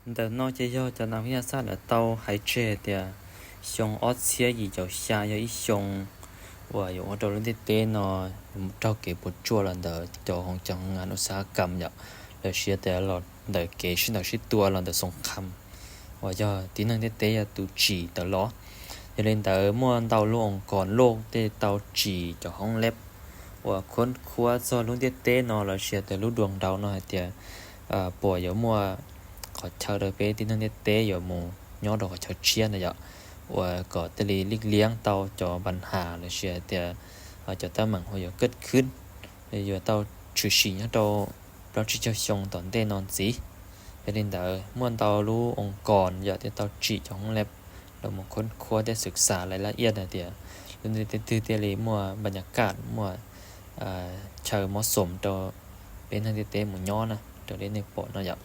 Ntawm no ces yog cov nas phab nyaj xaj lawv tau hais tseg tias xyoo ob txhiab yim caum xya yog ib xyoo uas yuav ua rau lub ntiaj teb no raug kev puas tsuaj los ntawm cov hoov cov hoov nas uv xav kam yom, los sis tias los ntawm kev sib ntaus sib tua los ntawm xoom kham uas yog tib neeg ntiaj teb yog tus tsim tawm los. Yog li ntawd muaj ntau lub oos kos loj tej tau tsim cov hoob leb uas khuab khuab txog lub ntiaj teb no los sis tias lub dua nraud no hais tias puas yuav muaj qhov chaw rau peb tib neeg ntiaj teb yuav mus nyob rau qhov chaw tshiab na yom, uas kom thiaj li lig liab tau cov npa has los sis tias cov teeb meem uas yuav kaj khwb yuav tau tshwm sim nyob rau plaub tsib caug xyoo tom ntej no ntxiv. Yog li ntawd muaj ntau lub oos kos yom thiaj tau tsim cov hoob leb los mus khuab khuab thiab xwm xa laj laj iab hais tias lub ntiaj teb twg thiaj li muaj npa nyas kaj muaj chaw mob xoom rau peb neeg ntiaj teb mus nyob na raws li nej pom no yom.